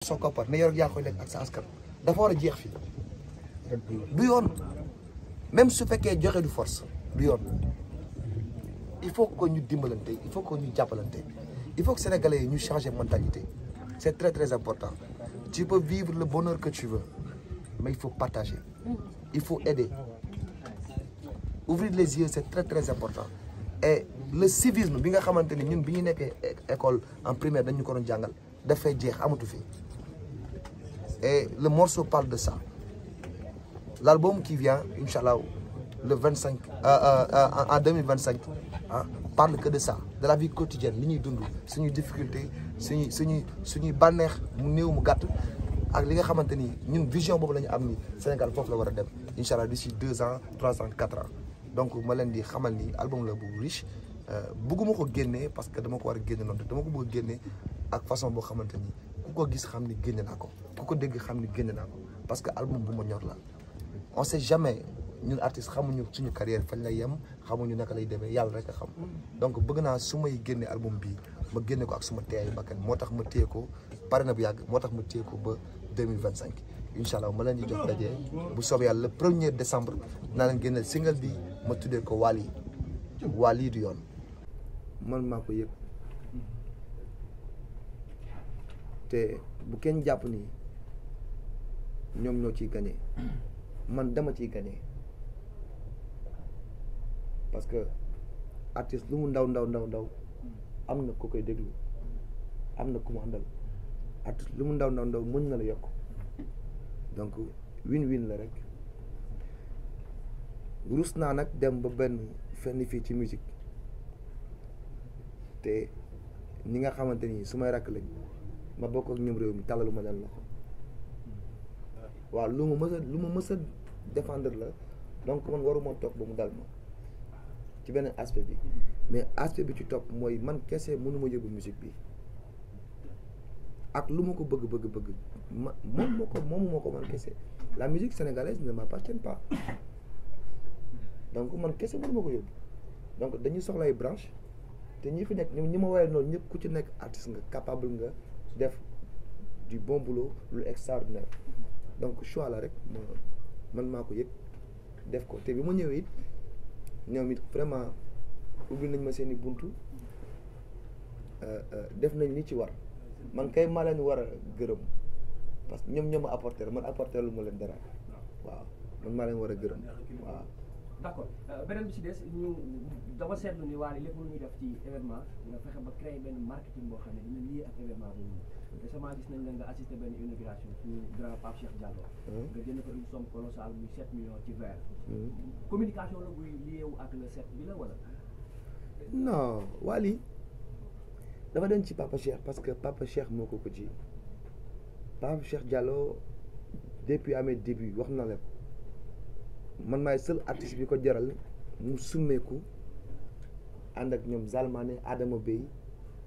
soo koppar ne yor yaa koy lekk ak sa askan dafa war a jeex fii du yoon même su fekkee joxe du force du yoon il faut que ñu dimbalante il faut que ñu jàppalante il faut que sénégalais yi ñu changer mentalité c'est très très important tu peux vivre le bonheur que tu veux mais il faut partager il faut aider ouvrir les yeux c'est très très important et le civisme bi nga xamante ni ñun bi ñu nekkee école en primaire dañu ko doon jàngal dafay jeex amatu fi et le morceau parle de ça l'album qui vient inchallah le 25 en 2025 parle que de ça de la vie quotidienne li ñuy dund suñuy difficulté suñuy bànneex mu néew mu gàtt ak li nga xamante ni ñun vision boobu la ñu am ni Sénégal foofu la war a dem inchallah d'ici 2 ans 3 ans 4 ans donc ma leen di xamal ni album la bu riche bëgguma ko génnee parce que dama ko war a génne noonu dama ko bëgg a génne ak façon boo xamante ni ku ko gis xam ni génne naa ko ku ko dégg xam ni génne naa ko parce que album bu ma ñor la on sait jamais ñun artistes xamuñu suñu carrière fañ lay yem xamuñu naka lay demee yàlla rek a xam donc bëgg naa su may génne album bi ma génne ko ak suma teeyaayu bakkan moo tax ma téye ko pare na bu yàgg moo tax ma téye ko ba 2025 incha allah ma leen di jox daje bu soobee yàlla le 1er décembre naa leen génneel single bi ma tuddee ko Wally du yoon man maa ko yëg te bu kenn jàpp ni ñoom ñoo ciy gagné man dama ciy gagné parce que artiste lu mu ndaw am na ku koy déglu am na ku mu àndal artiste lu mu ndaw mën na la yokk donc win-win la rek rus naa nag dem ba benn fenn fii ci musique te ñi nga xamante ni su may rakk lañ ma bokk ak ñoom réew mi tàllalu ma leen loxo waaw lu ma mës a défendre la donc man waruma toog ba mu dal ma ci beneen aspect bi mais aspect bi ci topp mooy man kese mënuma yóbbu musique bi ak lu ma ko bëgg moomu moo ko man kese la musique sénégalaise ne m'appartient pas donc man kese mënuma ko yóbbu donc dañuy soxla ay branche te ñi fi nekk ñi ma woowee noonu ñëpp ku ci nekk artiste nga capable nga def du bon boulot lu extraordinaire donc choix la rek man maa ko yëg def ko te bi ma ñëwee it ñoom it vraiment ubbi nañ ma seeni buntu def nañ li ci war man kay maa leen war a gërëm parce que ñoom ñoo ma apporter man apporter lu ma leen dara waaw man maa leen war a gërëm waaw. d'accord beneen bi ci des ñu dama seetlu ni Wally lépp lu ñuy def ci événement nga fexe ba créer benn marketing boo xam ne dina lié ak événement boobu récemment gis nañ la nga assisté benn inauguration suñu grand Pape Cheikh Diallo. nga jënd ko une somme colossale muy 7 millions ci verre. communication la buy lié wu ak le 7 bi la wala. non Wally dafa dem ci Papa Cheikh parce que Papa Cheikh moo ko ci Pape Cheikh Diallo depuis à mes débuts wax na la ko man maay seul artiste bi ko jaral mu summeeku ànd ak ñoom Zalmané Adama Bey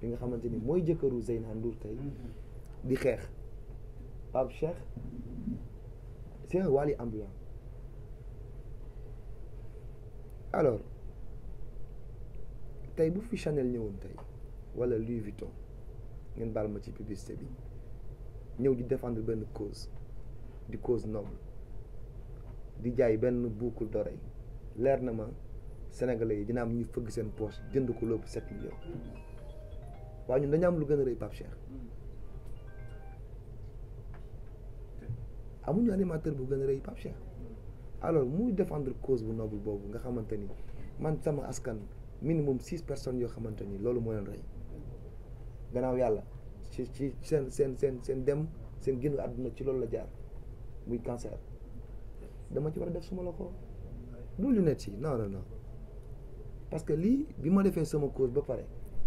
bi nga xamante ni mooy jëkkëru Zeyna Ndour tey di xeex Pape Cheikh c'est un Wally ambulant alors tey bu fi Chanel ñëwoon tey wala Louis Vuitton ngeen baal ma ci publicité bi ñëw di défendre benn cause di cause noble di jaay benn boucle d'oreille leer na ma sénégalais yi dina am ñu fëgg seen poche jënd ko lépp 7 millions waaye ñun dañu am lu gën a rëy Pape Cheikh amuñu animateur bu gën a rëy Pape Cheikh alors muy défendre cause bu noble boobu nga xamante ni man sama askan minimum 6 personnes yoo xamante ni loolu moo leen rey gannaaw yàlla ci seen dem seen génn àdduna ci loolu la jaar muy cancer dama ci war a def suma loxo du lunettes yi non parce que lii bi ma defee sama cause ba pare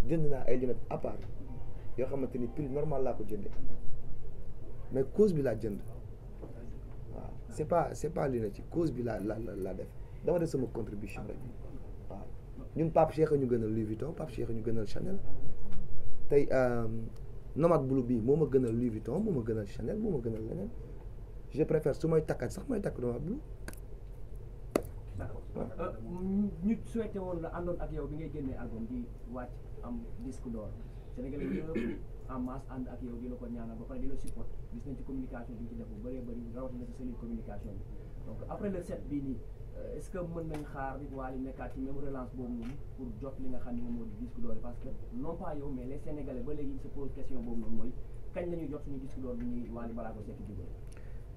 jënd naa ay lunettes à part yoo xamante ni prix normal laa ko jëndee mais cause bi laa jënd waaw c'est pas lunettes yi cause bi laa def dama def sama contribution rek waaw ñun Pape Cheikh ñu gënal Louis Vuitton Pape Cheikh ñu gënal Chanel tey Nomade Blue bii moo ma gënal Louis Vuitton moo ma gënal Chanel moo ma gënal leneen je préfère su may takkat sax may takk Nomade Blue. d'accord ñu souhaité woon la àndoon ak yow bi ngay génnee album di wàcc am disque d'or Sénégalais yëpp en masse ànd ak yow di la ko ñaanal ba pare di la support gis nañ ci communication bi ñu ci def bu bëree bëri rawatina ci cellule communication bi donc après le set bii nii est-ce que mën nañ xaar nit Wally nekkaat ci même relance boobu noonu pour jot li nga xam ne moom moo di disque d'or parce que non pas yow mais les Sénégalais ba léegi se pose question boobu noonu mooy kañ la ñuy jot suñu disque d'or bi ñuy Wally Ballago Seck dugal.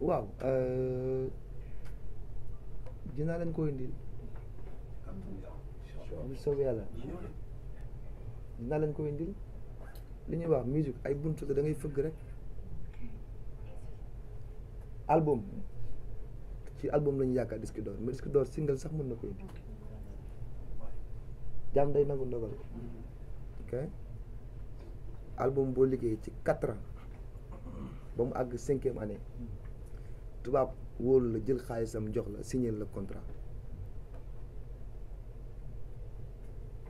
waaw dinaa leen ko indil bu soobee yàlla dinaa leen ko indil li ñuy wax musique ay buntu la da ngay fëgg rek album ci album la ñu yaakaar disque d'or mais disque d'or single sax mën na ko indi jàmm day nangu ndogal ok album boo liggéey ci 4 ans ba mu àgg 5e année tubaab wóolu la jël xaalisam jox la signé la contrat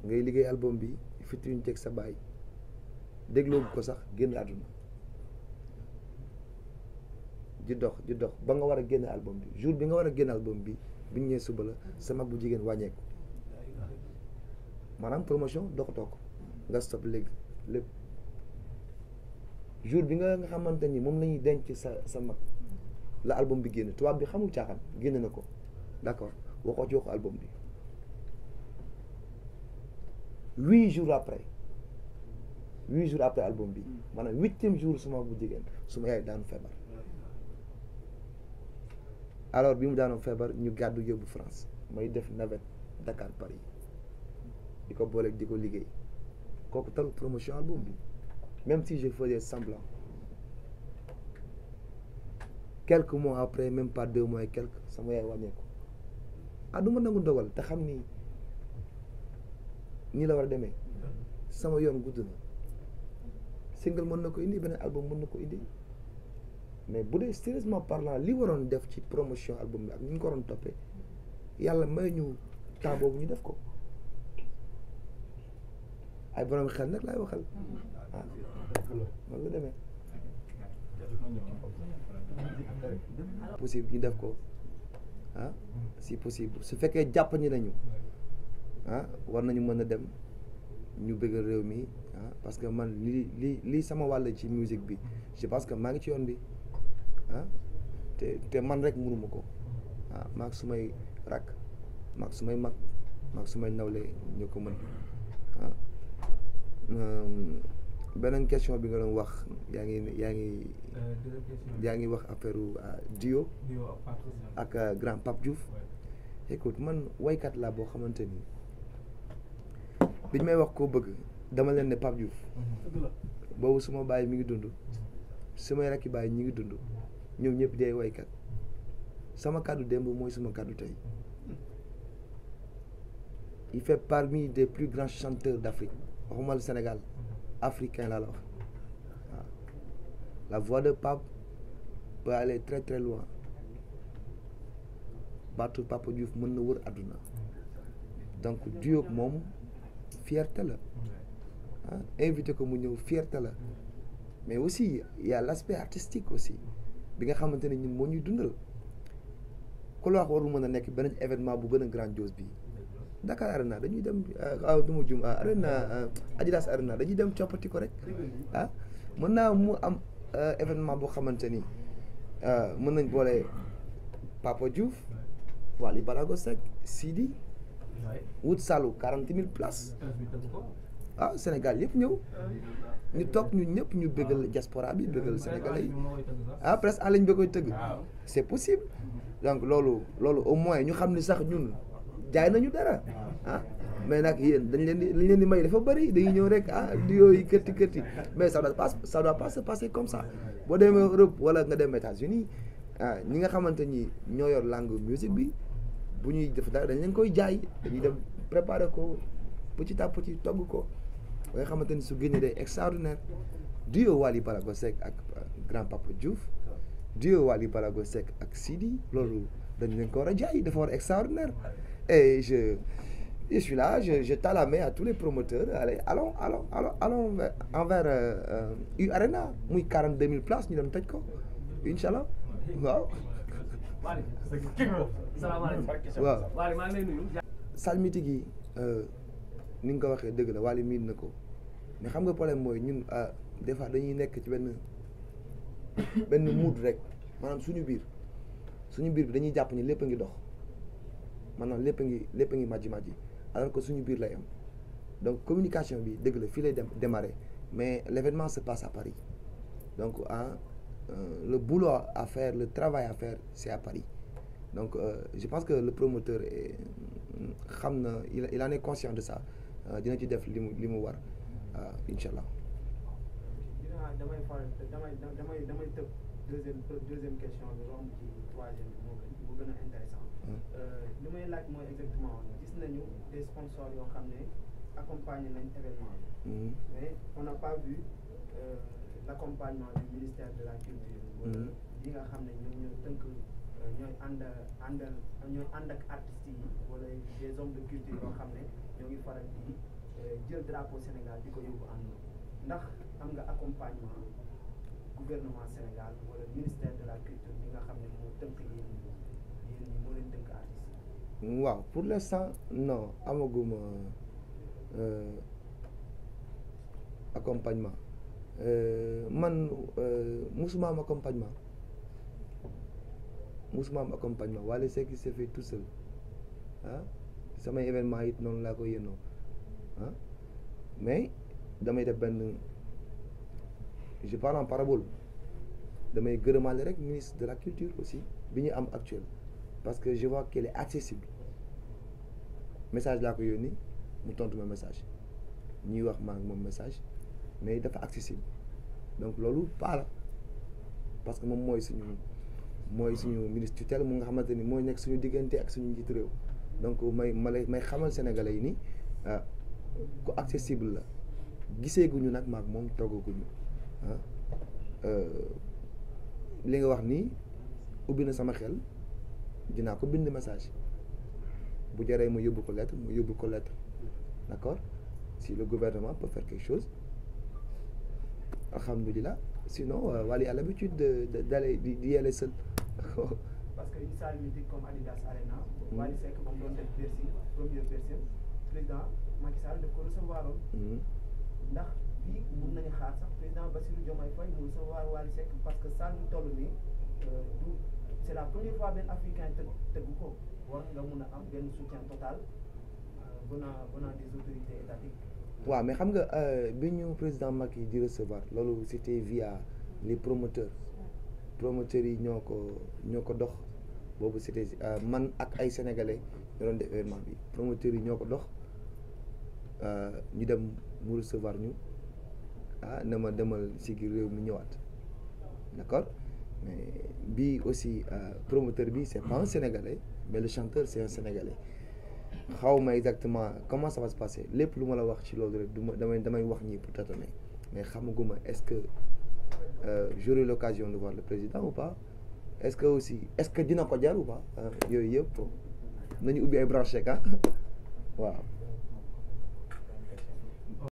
ngay liggéey album bi featuring teg sa baay dégloo ko sax génn àdduna di dox ba nga war a génne album bi jour bi nga war a génne album bi bu ñu ñëwee suba la sa mag bu jigéen wàññeeku maanaam promotion doxatoo ko nga stop léegi lépp jour bi nga xamante ni moom la ñuy denc sa mag la album bi génn tubaab bi xamul caaxaan génne na ko d'accord waxoo ci waxu album bi 8 jours après album bi maanaam 8e jour suma bu jigéen suma yaay daanu feebar alors bi mu daanoo feebar ñu gàddu yóbbu France may def navette Dakar Paris di ko booleeg di ko liggéey kooku talu promotion album bi même si je faisais semblant quelques mois après même pas 2 mois et quelques sama yaay wàññeeku du ma nangu ndogal te xam ni nii la war a demee sama yoon gudd na single mën na ko indi beneen album mën na ko indi mais bu dee sérieusement parlant li waroon def ci promotion album bi ak ni ñu ko waroon toppee yàlla may ñu temps boobu ñu def ko ay borom xel nag laay waxal noonu la demee possible ñu def ko si possible su fekkee jàpp ñi nañu war nañu mën a dem ñu bëggal réew mi parce que man lii sama wàll ci musique bi je pense que maa ngi ci yoon bi te man rek mënuma ko maag sumay rakk maag sumay mag maag sumay nawle ñoo ko mën beneen question bi nga doon wax yaa ngi wax affaire duo ak grand Pape Diouf écoute man waykat laa boo xamante ni biñ may wax koo bëgg dama leen ne Pape Diouf boobu suma baay mi ngi dund sumay rakki baay ñi ngi dund ñoom ñëpp day waykat sama kàddu démb mooy suma kàddu tey il fait parmi des plus grands chanteurs d'Afrique waxuma le Sénégal africain laa la wax waaw la voix de Pape peut aller très très loin baatu Papa Diouf mën na wër àdduna donc duo moom fierté la invité ko mu ñëw fierté la mais aussi il y a l'aspect artistique aussi bi nga xamante ne ñun moo ñuy dundal ku la wax warul mën a nekk beneen événement bu gën a grandiose bi Dakar Arena dañuy dem duma jum Arena Adidas Arena dañuy dem coppati ko rek mën naa mu am événement boo xamante ni mën nañ boole Papa Diouf Wally Ballago Seck Sidi wut salu 40,000 places Sénégal yëpp ñëw ñu toog ñun ñëpp ñu bëggal diaspora bi bëggal Sénégalais yi presse en ligne bi koy tëgg c'est possible donc loolu au moins ñu xam ni sax ñun jaay nañu dara mais nag yéen dañ leen di may dafa bëri dañuy ñëw rek di yooyu kërti mais ça doit pas se passer comme ça boo demee Europe wala nga dem États-Unis ñi nga xamante ni ñoo yor langue musique bi bu ñuy def dara dañ leen koy jaay dañuy dem préparer ko petit à petit togg ko ba nga xamante ni su génnee day extraordinaire duo Wally Ballago Seck ak grand Papa Diouf duo Wally Ballago Seck ak Sidi loolu dañ leen ko war a jaay dafa war a extraordinaire et je suis là je tends la main à tous les promoteurs allons envers U Arena muy 42,000 places ñu dem tëj ko inchallah waaw. waaw salle mythique yi ni nga ko waxee dëgg la Wally miin na ko mais xam nga problème mooy ñun des fois dañuy nekk ci benn mood rek maanaam suñu biir bi dañuy jàpp ni lépp a ngi dox maanaam lépp a ngi màjji alors que suñu biir lay am donc communication bi dëgg la fii lay démarrer mais l'événement se passe à Paris donc le boulot à faire le travail à faire c'est à Paris donc je pense que le promoteur xam na il en est conscient de ça dina ci def li mu war incha allah. damay tëb deuxième question bi romb ci troisième bi moo gën a intéressant li may laaj mooy exactement gis nañu des sponsors yoo xam ne accompagner nañ événement bi mais on n'a pas vu l'accompagnement du ministère de la culture wala yi nga xam ne ñoom ñoo tënk ñooy ànd ak artistes yi wala des hommes de culture yoo xam ne ñoo ngi faral di jël drapeau Sénégal di ko yóbbu ànd ndax am nga accompagnement gouvernement Sénégal wala ministère de la culture bi nga xam ne moo tënk yéen ñi moo leen tënk artistes yi. waaw pour l'instant non amaguma accompagnement man musuma am accompagnement Wally Seck s'est fait tout seul samay événement it noonu laa ko yénoo mais damay def benn je parle en parabole damay gërëmaale rek ministre de la culture aussi bi ñu am actuel parce que je vois qu'elle est accessible message laa ko yónni mu tontu ma message ñuy wax maa ngi moom message mais dafa accessible donc loolu pas la parce que moom mooy suñu ministre tutelle mu nga xamante ni mooy nekk suñu diggante ak suñu njiitu réew donc may xamal sénégalais yi ni ku accessible la giseeguñu nag maag moom toggaguñu li nga wax nii ubbi na sama xel dinaa ko bind message bu jaree mu yóbbu ko lettre d'accord si le gouvernement peut faire quelque chose alhamdoulilah sinon Wally a l'habitude d'aller d'y aller seul. parce que une salle mythique comme Adidas Arena Wally Seck moom doon def Bercy première version président Macky Sall daf ko recevoir ndax bii mun nañu xaar sax président Bassirou Diomaye Faye mu recevoir Wally Seck parce que salle bu toll nii c'est la première fois benn africain tëgg ko war nga mun a am benn soutien total venant des autorités étatiques. waaw mais xam nga bi ñu président Macky di recevoir loolu c'était via les promoteurs yi ñoo ko dox boobu c'était man ak ay sénégalais ñoo doon def événement bi promoteurs yi ñoo ko dox ñu dem mu recevoir ñu ne ma demal sigi réew mi ñëwaat d'accord mais bii aussi promoteur bi c'est pas un sénégalais mais le chanteur c'est un sénégalais xawma exactement comment ça va se passer lépp lu ma la wax ci loolu rek damay wax ñii pour tâtonner mais xamaguma est-ce que j'aurai l'occasion de voir le président ou pas est-ce que dina ko jar ou pas yooyu yëpp nañu ubbi ay branches waaw